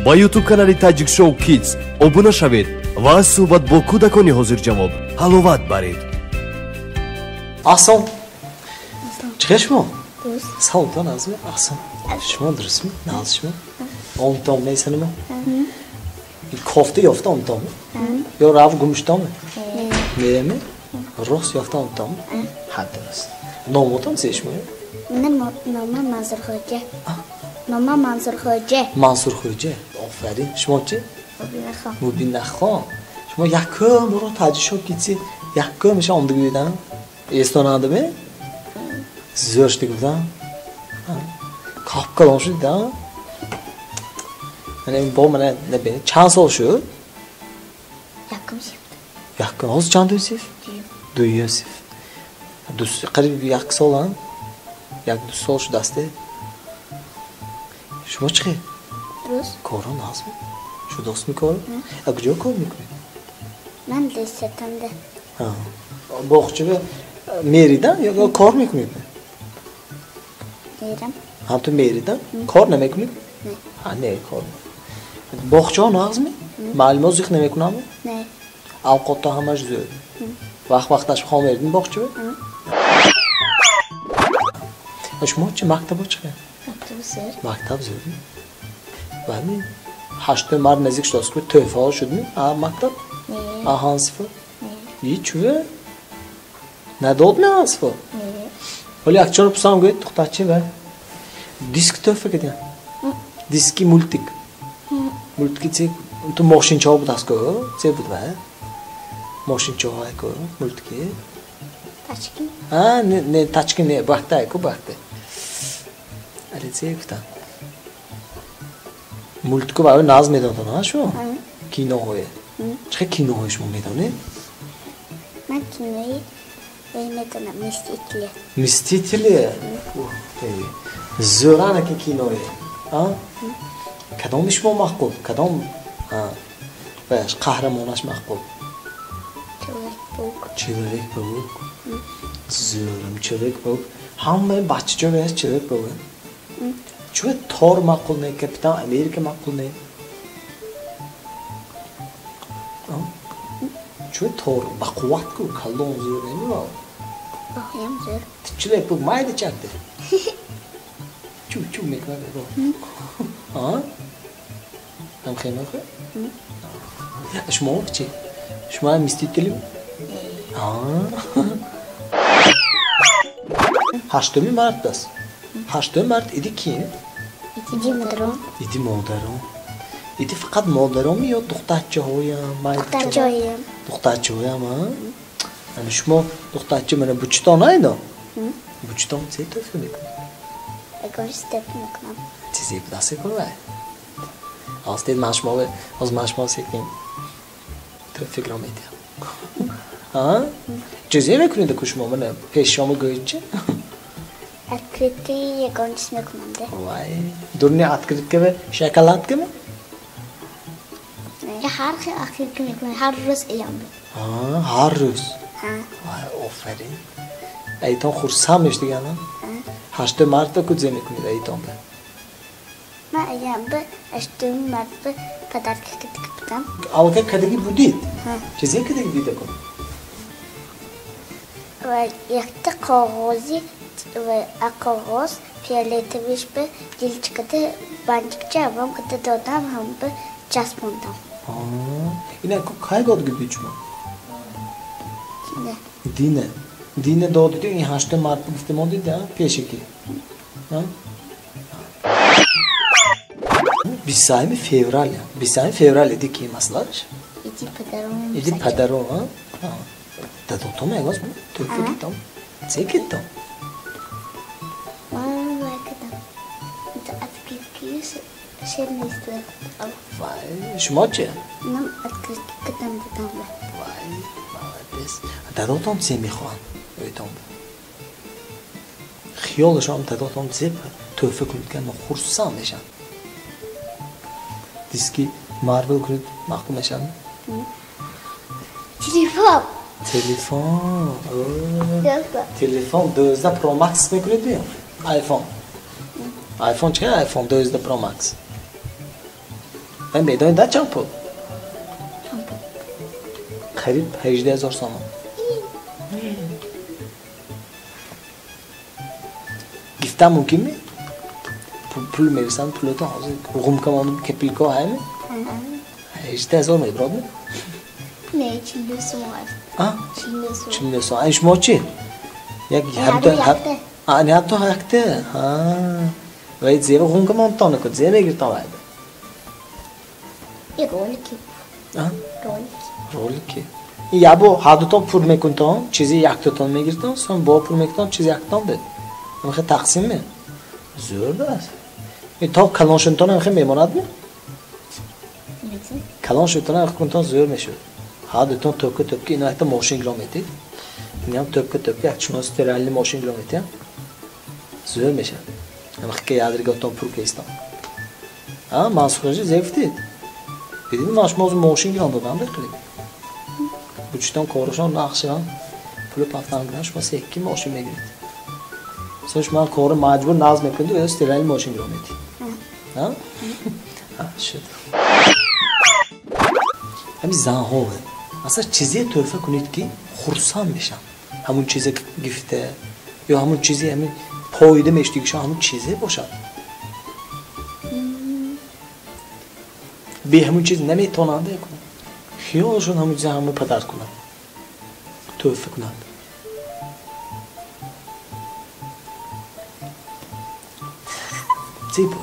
Ба YouTube канали Таджик Шоу Kids обуна шавед ва аз суҳбат бо кӯдакони ҳозирҷавоб ҳаловат баред. Аҳсон. Чӣ хел шумо? Саломтон азми? Аҳсон. Шумо дурустми? Нағз шумо? Омтом мейсанимо? Кофта ёфта омтом? Ё рав гумштом? Не. Рост ёфта омтом? Ҳа, дуруст. Номотон се шумо? Нома Мансурхоҷа. Нома Мансурхоҷа. Мансурхоҷа. Офарин. Шумо чӣ? Мубинахон. Мубинахон. Шумо якум боро Таджик Шоу Kids якум иша омдиги дидан? Эстонандаме? Зӯр шуди гуфтам. Капкалон шуд дидан. Мана бо мана набинед чанд сол шуд? Якум синф. Якум. Ҳозир чандум синф? Дуюм синф. Қариб як сол, а? Як-ду сол шудааст. Шумо чӣ хел? Дуруст. Коро нағзми? Шудостми коро? А куҷо кор мекунед? Ман лесатанда. Боғчага меридан ё кор мекунед? Мерам. Ҳам ту меридан? Кор намекунед? Не. Ҳа, не, кор. Боғчаҳо нағзми? Муаллимҳо зиқ намекунанд? Не. Авқотҳо ҳамаш зӯр. Вақт вақташ хом меридин боғчага? Шумо чӣ мактабо чӣ хел? Мактаб зӯр. Мактаб зӯр. Вами 8 март наздик шудааст, ку тӯҳфаҳо шудми? А мактаб? Не. А ҳансифо? Не. И чӯ? Надодми ҳансифо? Не. Ҳоли якчор пурсам гӯед духтарчи ва диск тӯҳфа кардиям. Диски мултик. Мултики це ту мошинчаҳо будааст ку? Це буд ва? Мошинчаҳо ку мултики? Тачки? А, не, не, тачки не, бахта ку бахта. Али це гуфтам. Мултику ва наз медодон, а шумо? Киноҳое. Чӣ хел киноҳое шумо медонед? Ман кинои медонам, Мстители. Мстители? Зӯрана ки киное. А? Кадоми шумо маъқул? Кадом қаҳрамонаш маъқул? Человек-паук. Человек-паук. Зӯрам, Человек-паук. Ҳамаи бачаҷо веяст Человек-паук. Чӯ Тор маъқул не, Капитан Америка маъқул не? Чӯ Тор бақувват ку, калон зӯр немива? Баҳоям зӯр. Человек-паук майда чакде. Чу чу мекунад. А? Ҳам хел мехоҳед? Шумо чӣ? Шумо ҳам Мстители? А? 8 март аст. 8 март иди ки? Иди модарон. Иди модарон. Иди фақат модаронми ё духтарчаҳоям? Духтарчаҳоям. Духтарчаҳоям, а? Ана шумо духтарча мана бучитон айдо? Бучитон се тӯҳфа мекунед? Ягон чиз тӯҳфа мекунам. Чизе будаст кун вай? Ҳозир дед ман шумо ҳозир ман шумо секин тӯҳфа гиром медиҳам. А? Чизе мекунед ку шумо мана пеши шумо гӯед чи? Открытки ягон чиз мекунам де. Вай, дурни открытками шоколадками? Не, ҳар хел открытка мекунам, ҳар рӯз иям. А, ҳар рӯз? Ҳа. Вай, офарин. Айтон хурсанд мешудиган, а? 8 марта ку зе мекунед айтон бе? Ман аям бе 8 март бе подарка кардиги будам. Аллакай кардиги будид? Ҳа. Чизе кардиги будида ку? Ва якта коғози ва коғоз фиолетовиш бе дилчикада бантикча авам када додам, ҳам бе часпондам. А, ина ку кай додиги будид шумо? Дина. Дина. Дина додиди ин 8 март гуфта мондид, а? Пешаки. А? 23 феврал. 23 феврал иди ки масалаш? Иди падаром. Иди падаром, а? Дадотом ягоз тӯҳфа китом. Це китом? Ман вай кардам. Открытки шер нестла. Вай, шумо чӣ? Нам открытки кардам дадом. Вай, молодец. Дадотом це мехоҳанд? Ойтом. Хиёлашон дадотом це тӯҳфа кунед ки хурсанд мешаванд. Диски Марвел кунед маъқул мешаванд? Телефон. Телефон. Телефон 12 Pro Max мекунед биё? iPhone. iPhone чӣ? iPhone 12 Pro Max. Ман медонед да чанд пул? Қариб 18 000 сомон. Гифтан мумкин ми? Пул мерасанд, пулатон ҳозир ғум камонум капилка ҳайми? 18 000 мебирод ми? Не, 49 сом аст. А? 49 сом. 49 сом. Ай шумо чӣ? Як Ҳарду якта. А, не ҳатто якта. Ҳа. Вай зева ғум камонтон ку, зе мегиртон вайда. И ролики. А? Ролики. Ролики. Ябо ҳардутон пул мекунтон, чизи яктатон мегиртон, сон бо пул мекунтон, чизи яктатон бед. Ҳамихе тақсим ме? Зӯр аст. И то калон шудтон ҳамихе мемонад ми? Калон шудтон ҳамихе кунтон зӯр мешуд. Ҳардутон тӯпка тӯпка ино якта мошин гиром метид. Инам тӯпка тӯпка як чуно стеральни мошин гиром метиям. Зӯр мешавад. Ҳамихе ки ядриготон пул кестон. А, Мансурҷи зе гуфтид. Бидид ман шумо мошин гиром додам беқилид. Бучтон корашон нақшиан пули пафтан гиран шумо секки мошин мегиред. Сош ман кори маҷбур назм мекунед ва стеральни мошин гиром метид. А? А, шуд. Ҳамин занҳо асла чизе тӯҳфа кунед ки хурсанд мешаванд. Ҳамун чизе гифта ё ҳамун чизе ҳамин поида мешудигишон ҳамун чизе бошад. Бе ҳамун чиз наметавонанд кунанд. Хиёлшон ҳамун чиза ҳама падар кунанд. Тӯҳфа кунанд. Зебо?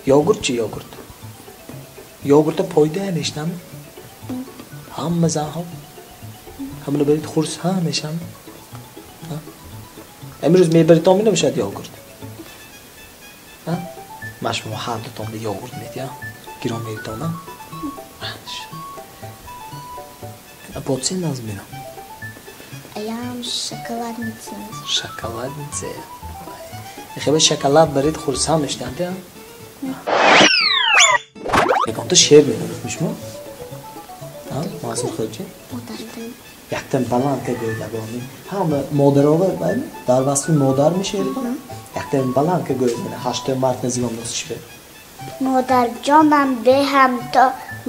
Йогурт чи йогурт? Йогурта пойда мешнам? Ҳама занҳо? Ҳамаро барид хурсанд мешам? Имрӯз мебаритон менамешавад йогурт? Ман шумо ҳар дутон йогурт медиҳам. Гирон меритонам? Бо чӣ наз мерам? Аям шоколадница. Шоколадница. Хебе шоколад барид хурсанд мешуданд, я? Ягонта шеър медонед шумо? А, Мансур хоҷи? Яктан баланд ка гӯед ягони. Ҳама модарова дар васфи модар мешеъритон? Яктан баланд ка гӯед мена 8 март наздикон дост шеър. Модарҷонам беҳамто,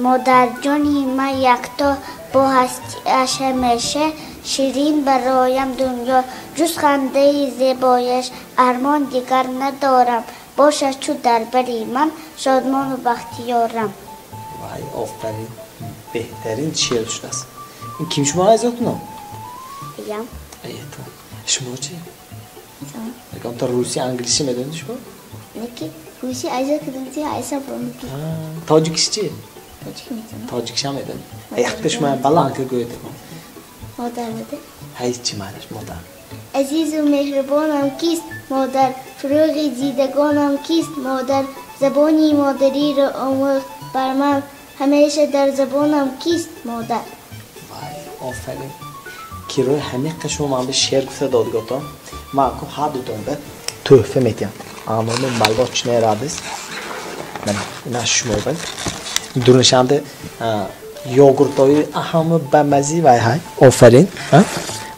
модарҷони ман якто, бо ҳастиаш ҳамеша ширин бароям дунё, ҷуз хандаи зебояш армон дигар надорам, бошад чу дар бари ман шодмону бахтиёрам. Вай, офарин, беҳтарин шеър шудааст. Ин ким шумо азиётунам? Аям. Аятон. Шумо чӣ? Ягонта русӣ, англисӣ медонед шумо? Неки русӣ азиёт кардам, айса бромки. Тоҷикиш чӣ? Тоҷик медонам. Тоҷикиш ҳам медонед. Якта шумо баланд ка гӯед. Модар буда? Ҳай чӣ маънаш модар? Азизу меҳрубонам кист модар, фурӯғи дидагонам кист модар, забони модариро омӯхт бар ман, ҳамеша дар забонам кист модар. Вай, офарин. Кирои ҳамиқа шумо ман ба шеър гуфта додготон. Ман ку ҳар дутон ба тӯҳфа метиҳам. Аноми молочная радость. Мана, ина шумо ба. Дурнишанда йогуртои ҳама ба мазӣ вай ҳай. Офарин.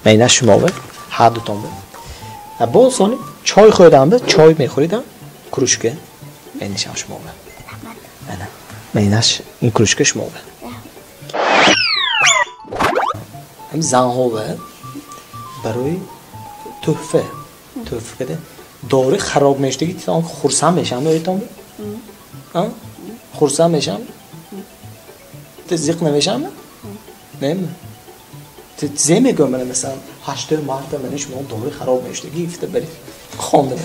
Ман ина шумо ба ҳар дутон ба. Боз сони чой хӯрдам ба, чой мехӯридам. Кружка. Ман нишам шумо ба. Ана, ман инаш ин кружка шумо ба. Ҳамин занҳо ба барои тӯҳфа, тӯҳфа када дори хароб мешудагӣ тон хурсанд мешаванд, оятон ба? А? Хурсанд мешаванд? Те зиқ намешаванд? Не? Те зе мегӯям мана масалан 8 марта мана шумо дори хароб мешудагӣ гифта бари хонда.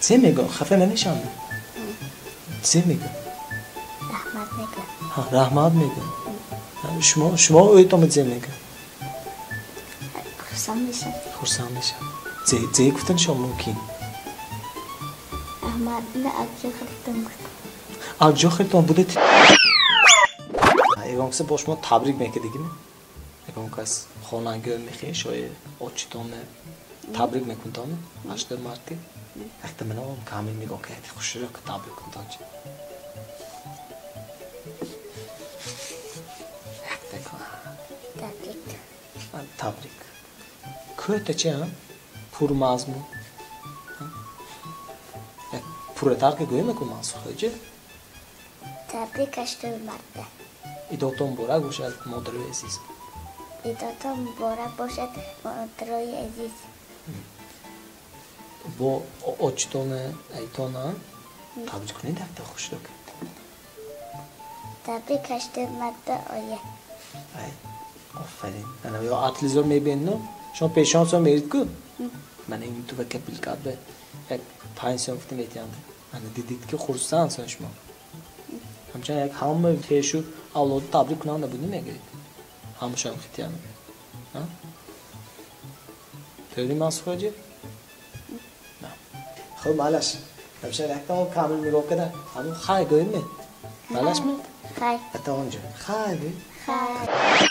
Зе мегӯям, хафа намешаванд? Зе мегӯям? Раҳмат мегӯям. Ҳа, раҳмат мегӯям. Шумо оятон зе мегӯям? Хурсанд мешавам. Хурсанд мешавам. Зе гуфтанашон мумкин? Раҳмат, ина акҷо харидтон гуфт. Акҷо харидтон будед? Ягон касе бо шумо табрик мекардагиме? Ягон кас хонангӯ мехе, шоир очитон табрик мекунтон 8 марти? Якта мана он камил нигоҳ кард, хушро ки табрик кунтон чи. Якта кун. Табрик. Табрик. Кӯта чи, ҳа? Пурмазмун. Пурратар ки гӯем ку Мансурхоҷа. Табрик ҳаштуми марта. Идотон муборак бошад, модарои азиз. Идотон муборак бошад, модарои азиз. Бо очитона, айтона табрик кунед якта хушрӯк. Табрик ҳаштуми марта, оя. Ай, офарин. Ана ё а телевизор мебинед, шумо пешонсон мерид ку? Мана ин ту ва капилкат ба як 5 сом гуфта метиҳанд. Ана дидид ки хурсанд сон шумо. Ҳамчунин як ҳама хешу авлоду табрик кунанда буд, мегӯед. Ҳамашон хитиян. Тӯри Мансурхоҷа? Хуб, малаш. Ҳамчунин якта камил нигоҳ када. Ҳамун хай гӯем ме? Малашми? Хай. Ата онҷо. Хай гӯй. Хай.